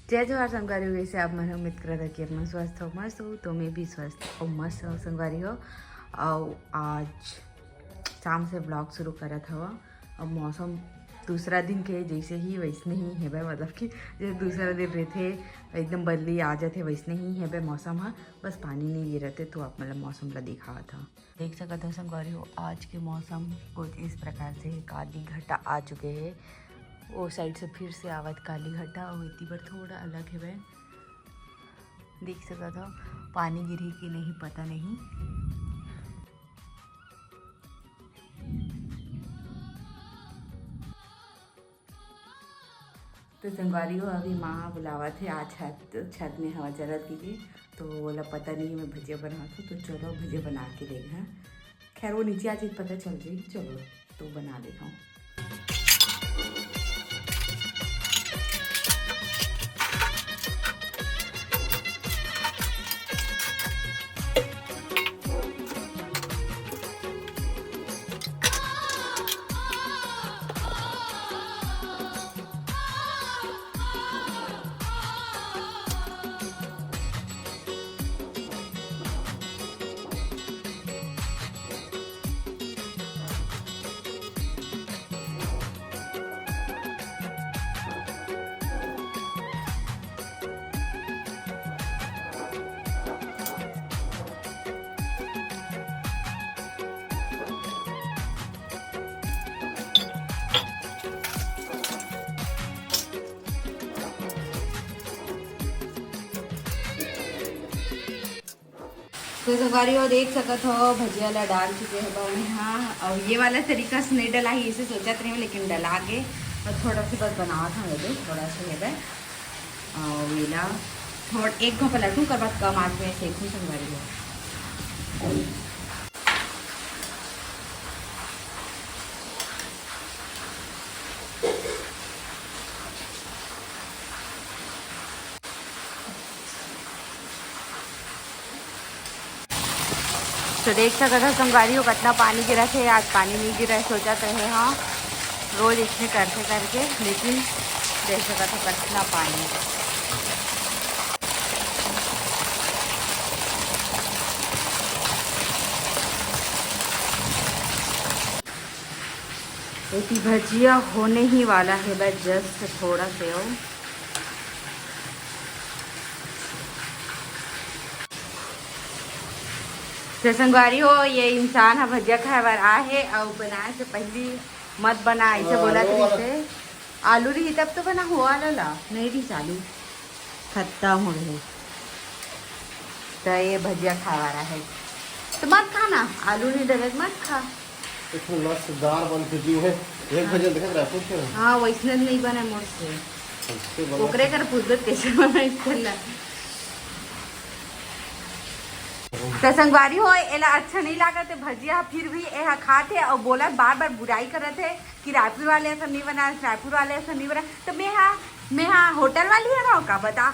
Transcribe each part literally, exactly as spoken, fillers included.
जय जोहार संगवारी हो, कइसे आप मन हो? उम्मीद करत हव कि आप मन स्वस्थ हो, मस्त हो। तो मैं भी स्वस्थ अउ मस्त हो संगवारी हो। अउ आज शाम से vlog शुरू करत हव। अब मौसम दूसरा दिन के जइसे ही वइसने ही हेबे, मतलब कि जइसे दूसरा दिन रहिथे, एकदम बदली आ जाथे, वइसने ही हेबे मौसम ह। बस पानी नइ गिरत हे, तो आप मन ल मौसम ल दिखावत हव। देख सकत हो संगवारी हो, आज के मौसम कुछ इस प्रकार से हे। काली घटा आ चुके हे, वो side से फिर से आवत काली घटा, अउ एती बर थोड़ा अलग हेवय। देख सकत हो, पानी गिरही कि नहीं, पता नहीं। तो संगवारी हो, अभी माँ बुलावत हे, आज छत, छत में हवा चलत हे, तो ओला पता नहीं मैं भजिया बनावत हूँ, तो चलो भजिया बना के देखा। खैर, वो नीचे आ जाही, पता चल जाही। चलो, तो बना लेता हूँ। तो संगवारी हो, देख सकत हो, भजिया ला डाल चुके हे बहू यहाँ। अउ ये वाला तरीका से नहीं डला ही, इसे सोचत रहे हो, लेकिन डला के। और थोड़ा सा बस बनावत हूँ, ये दे, थोड़ा सा ये दे। अउ ये ला थोड़ा एक घों पलटूँ, ओकर बाद कम आँच में सेकूँ संगवारी हो। तो देख सकत हो संगवारी हो, कतना पानी गिरत हे। आज पानी नहीं गिरा हे, सोचत रहे हाँ रोज इसने करथे करके, लेकिन देख सकत हो कतना पानी। एती भजिया होने ही वाला हे, बस just थोड़ा से हो। तो संगवारी हो, ये इंसान ह भजिया खाए बर आए हे, अउ बनाए से पहली मत बना, ऐसे हाँ, बोला आलू वाला। रहिसे। आलू रही तब तो बना हुआ वाला ला, नहीं रही आलू। खत्म हो गए। तो ये भजिया खाए वाला है, तो मत खाना, आलू नहीं डले, मत खा। इतना लसदार बन के दिए है। एक हाँ। भजिया देखा रायपुर के। हाँ, वैसने नहीं बना मोर से। कैसे बना? ओकरे कर पूछबे कैसे बना इसके ला। तो संगवारी हो, एला अच्छा नहीं लागत है भजिया, फिर भी एहा खात है और बोलत, बार बार बुराई करत है कि रायपुर वाले ऐसा नहीं बना, रायपुर वाले ऐसा नहीं बना। तो मैं हा, मैं हा होटल वाली है ना का? बता,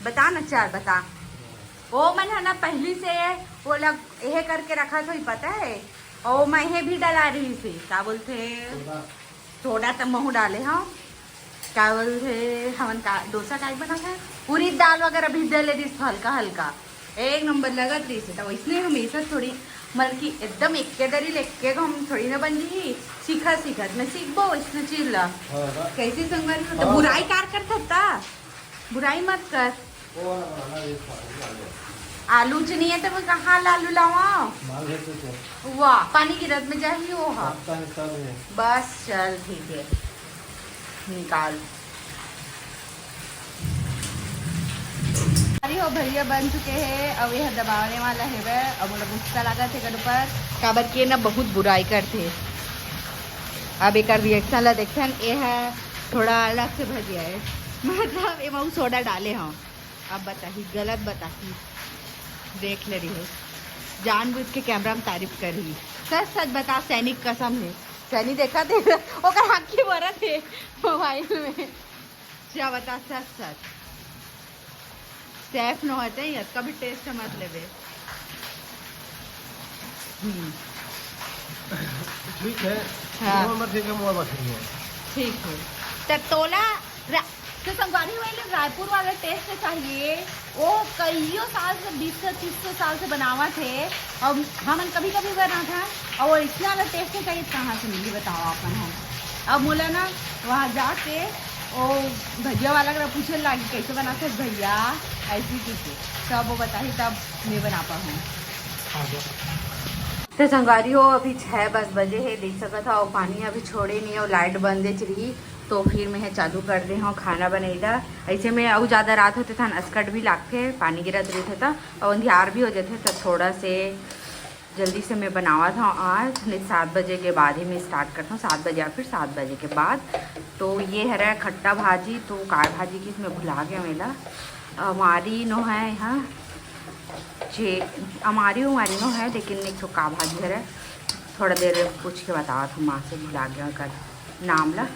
बता ना चार, बता। ओ मन है ना पहली से वो लग यह करके रखा तो ही पता है। ओ मैं यह भी डला रही थी, क्या बोलते हैं? सोडा तो महू डाले हम। का बोलथे, हमन का डोसा टाइप बना है, उरीद दाल वगैरह भी दे ले दिस हल्का हल्का, एक नंबर लगत रहिस। तो वैसने हमेशा थोड़ी, मतलब कि एकदम एके दरी लेके हम थोड़ी ना बन जी, सीखा सीखत मैं सीखबो वैसने चीज ला। हाँ, हाँ। कैसे संगवारी हो? तो हाँ। बुराई कार कर सकता, बुराई मत कर। वो वाला बनाना, ये खाना, ये आलू। आलू च नहीं है तो मैं कहाँ आलू लावा? माल है तो क्या? वाह, पानी गिरत में जाही वो हा। पत्ता है, सब है। बस चल ठीक है, निकाल। अरे हो भजिया बन चुके हैं, अब यह दबावने वाला है वह। अब ओला गुस्सा लागत है कर ऊपर, काबर के ना बहुत बुराई करथे। अब एक reaction ला देखन, ये है थोड़ा अलग से भजिया है, मतलब ये महू सोडा डाले हम। अब बताही, गलत बताही, देख ले रही हो, जानबूझ के कैमरा में तारीफ कर रही। सच सच बता, सैनिक कसम है, सैनी देखा थे, ओकर आँखी भरत है मोबाइल में। क्या बता, सच सच। सैफ नो हते, अतका भी टेस्ट मत लेबे। हम्म। ठीक है। हाँ। मोर मत ठीक है, मोर मत ठीक है। ठीक है। त तोला रा-, तो संगवारी हो, एला रायपुर वाला टेस्ट चाहिए। वो कईयों साल से, बीस से तीस साल से बनावत हे। और हमन कभी कभी बनात हन, और वैसने वाला टेस्ट चाहिए, कहाँ से मिली बताओ आप मन ह। अब मोला ना वहाँ जाके वो भजिया वाला करा पूछे लागी, "कैसे बनाते भैया?" ऐसी कुछ। तब वो बताही, तब मैं बना पाऊँ। तो संगवारी हो, अभी छः बस बजे हे, देख सकत हो, पानी अभी छोड़े नहीं हे, लाइट बंद हे रही, तो फिर मैं चालू कर दे हूँ खाना बनेला। ऐसे में अउ ज़्यादा रात होते थन असकट भी लागथे, पानी गिरत रहिथे त, और अंधियार भी हो जाथे, त थोड़ा से जल्दी से मैं बनावत हूँ आज, नहीं सात बजे के बाद ही मैं स्टार्ट करता हूँ, सात बजे या फिर सात बजे के बाद। तो ये हरे खट्टा भाजी, तो काय भाजी की मैं भुला गया मेला, अमारी नो है यहाँ, जे अमारी उमारी नो है, लेकिन एक ठो का भाजी हरे, थोड़ा देर पूछ के बतावत हूँ माँ से, भुला गया कर नाम ला।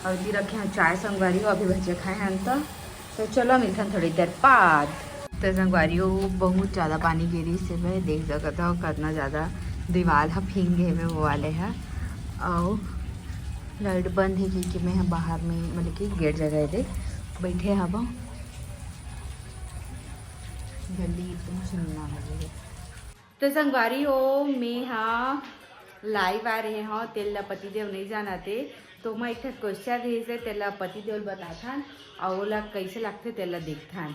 और जी रखे हैं चाय संगवारी हो, अभी बच्चे खाए हैं तो, तो चलो मिलथन थोड़ी देर बाद। तो संगवारी हो, बहुत ज़्यादा पानी गिरी से मैं देख सकत हो, कितना ज़्यादा दीवार ह भींग गए में वो वाले हैं। और लाइट बंद है क्योंकि मैं ह बाहर में, मतलब कि गेट जगह दे बैठे हब। गली एकदम सुन्ना हो गई है। तो संगवारी हो, मैं हा लाइव आ रहे हो, तेला पतिदेव नहीं जानते, तो मैं एक ठो क्वेश्चन रहिस हे, तेला पतिदेव ल बताथन, और ओला कैसे लगथे तेला देखथन।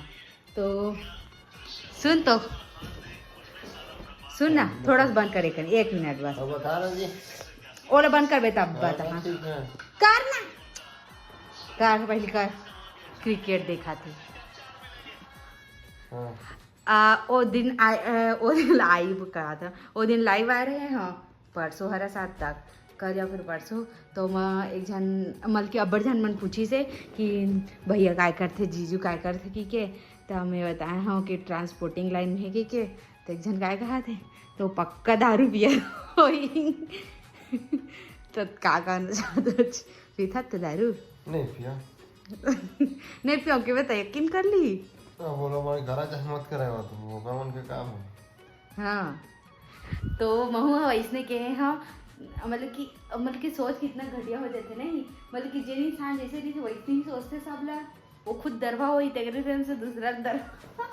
तो सुन तो, सुन ना, थोड़ा सा बंद करे कर, एक मिनट बस। अब बता रहा जी। ओला बंद करबे तब हाँ, बता। हाँ। ठीक है। कर ना, कर पहले कर, क्रिकेट देखा थे। हाँ। आ, ओ दिन आ, आ, ओ दिन लाइव कहा था, ओ दिन लाइव आ रहे हैं, हाँ, परसों हरा सात तक, कल या फिर परसों, तो मैं एक झन, मतलब कि अब्बड़ झन मन पूछिस हे कि भैया काय करथे, जीजू काय करथे कि के, तो मैं बताए हूँ कि ट्रांसपोर्टिंग लाइन में है कि के, तो एक झन काय कहा थे, तो पक्का दारू पिया होई। तो का कहना चाहत हो? पीथा तो दारू? नहीं पिया। नहीं पियो के बता, यकीन कर ली। अब बोलो, हमारे घर जाए मत करे, वो तो वो का मन के काम है। हाँ, तो महू ह वैसने कहे ह, मतलब कि, मतलब कि सोच कितना घटिया हो जाथे नहीं, मतलब कि जेन इंसान जैसे रहिथे वैसे ही सोचथे सब ला, वो खुद दरवा होई तेकरे से दूसरा दरवा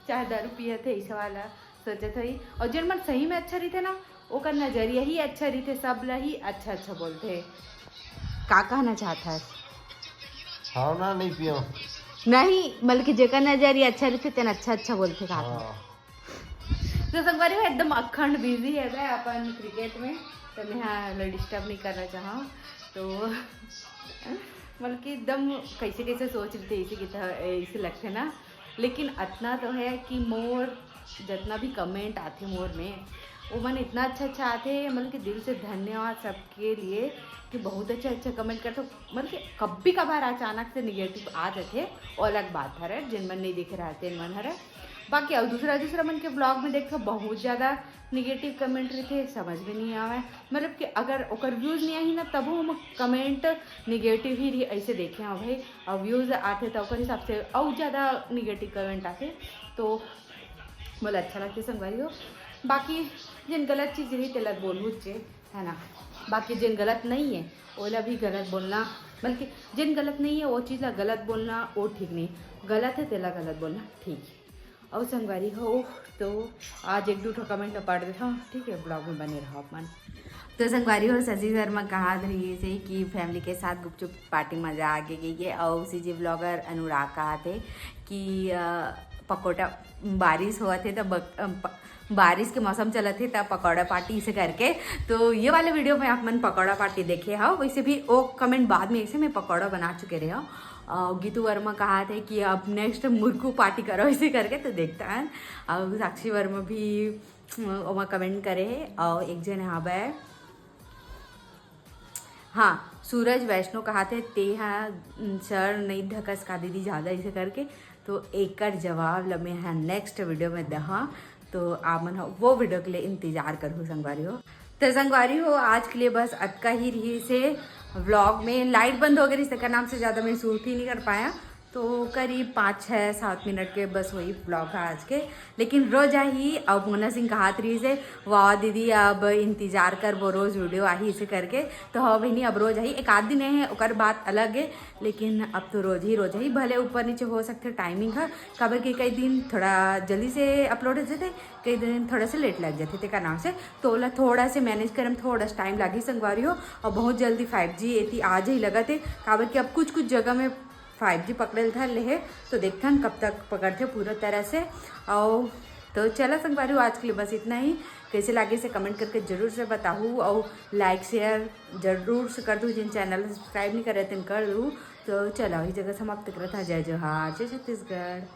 चाहे दारू पियत हे ऐसा वाला सोचत होई। और जेन मन सही में अच्छा रहिथे ना, ओकर नजरिया ही अच्छा रहिथे, सब ला ही अच्छा अच्छा बोलथे। का कहना चाहत हस? हाँ ना, नहीं पियो। नहीं, बल्कि जेकर नजरिया अच्छा रहिथे तेन अच्छा अच्छा बोलथे का? हाँ। तो संगवारी हो एकदम अखंड बिजी है बे अपन क्रिकेट में, तो मैं हाँ डिस्टर्ब नहीं करना चाहूँ। तो मतलब कि एकदम कैसे कैसे सोच रही थी, ऐसे कितना ऐसे लगते ना, लेकिन इतना तो है कि मोर जितना भी कमेंट आते मोर में, वो मन इतना अच्छा अच्छा आते, मतलब कि दिल से धन्यवाद सबके लिए कि बहुत अच्छा अच्छा कमेंट करते। मतलब कि कभी कभार अचानक से निगेटिव आ जाते, वो अलग बात हरे, जिन मन नहीं देखे रहते मन हरे। बाकी और दूसरा दूसरा मन के ब्लॉग में देखो बहुत ज़्यादा निगेटिव कमेंट रहिथे, समझ में नहीं आवे। मतलब कि अगर ओकर व्यूज नहीं आही ना, तबो हम कमेंट निगेटिव ही रही, ऐसे देखे हैं भाई। और व्यूज आते तो ओकर हिसाब से और ज़्यादा निगेटिव कमेंट आते, तो मोला अच्छा लगते संगवारी हो। बाकी जेन गलत चीज़ रही तेला बोलहूँ चे, है ना, बाकी जेन गलत नहीं है ओला भी गलत बोलना, बल्कि जेन गलत नहीं है वो चीज़ ला गलत बोलना वो ठीक नहीं, गलत है तेला गलत बोलना ठीक है। और संगवारी हो, तो आज एक दो ठो कमेंट ला पढ़ देता हूँ, ठीक है, ब्लॉग में बने रहो आप मन। तो संगवारी हो, शशि शर्मा कहा रही से कि फैमिली के साथ गुपचुप पार्टी मजा आ गई है, और सीजी ब्लॉगर अनुराग कहा थे कि अ, पकोड़ा, बारिश हुआ थे तो बक, अ, प, बारिश के मौसम चलत हे त पकौड़ा पार्टी इसे करके। तो ये वाले वीडियो में आप मन पकौड़ा पार्टी देखे हो, वैसे भी वो कमेंट बाद में, इसे मैं पकौड़ा बना चुके रहे हो। अ, गीतू वर्मा कहा थे कि अब नेक्स्ट मुरकू पार्टी करो इसे करके, तो देखता है। और साक्षी वर्मा भी अ, ओमा कमेंट करे है। और एक जन यहाँ पे, हाँ, सूरज वैष्णव कहा थे, ते हा सर नहीं ढकस का दीदी ज़्यादा इसे करके। तो एकर जवाब ल मैं हा नेक्स्ट वीडियो में दहा, तो आप मन ह वो वीडियो के लिए इंतजार करहु संगवारी हो। तो संगवारी हो, आज के लिए बस अतका ही रही से व्लॉग में। लाइट बंद हो गई, इसका नाम से ज़्यादा मैं शूट ही नहीं कर पाया। तो करीब पाँच, छः, सात मिनट के बस वही ब्लॉग है आज के। लेकिन रोज आही, अब मोना सिंह कहात रहिस हे, "वाह दीदी, अब इंतजार कर, वो रोज वीडियो आही," इसे करके। तो हाँ बहिनी, अब रोज आही, एक आध दिन है, ओकर बात अलग है, लेकिन अब तो रोज ही रोज आही। भले ऊपर नीचे हो सकथे टाइमिंग ह, काबर कि कई दिन थोड़ा जल्दी से अपलोड हो जाथे, कई दिन थोड़ा से लेट लग जाथे, तेकर नाम से। तो ओला थोड़ा से मैनेज करे में थोड़ा सा टाइम लागही संगवारी हो, और बहुत जल्दी फाइव जी एती आ जाही लगत हे, काबर कि अब कुछ कुछ जगह में फाइव जी पकड़े ल धर ले हे, तो देखथन कब तक पकड़थे पूरा तरह से। और तो चला संगवारी हो, आज के लिए बस इतना ही। कैसे लागे से कमेंट करके जरूर से बताहू, और लाइक शेयर जरूर से कर दू, जिन चैनल सब्सक्राइब नहीं करे तेन कर दू। तो चला, वही जगह समाप्त करत हा। जय जोहार, जय छत्तीसगढ़।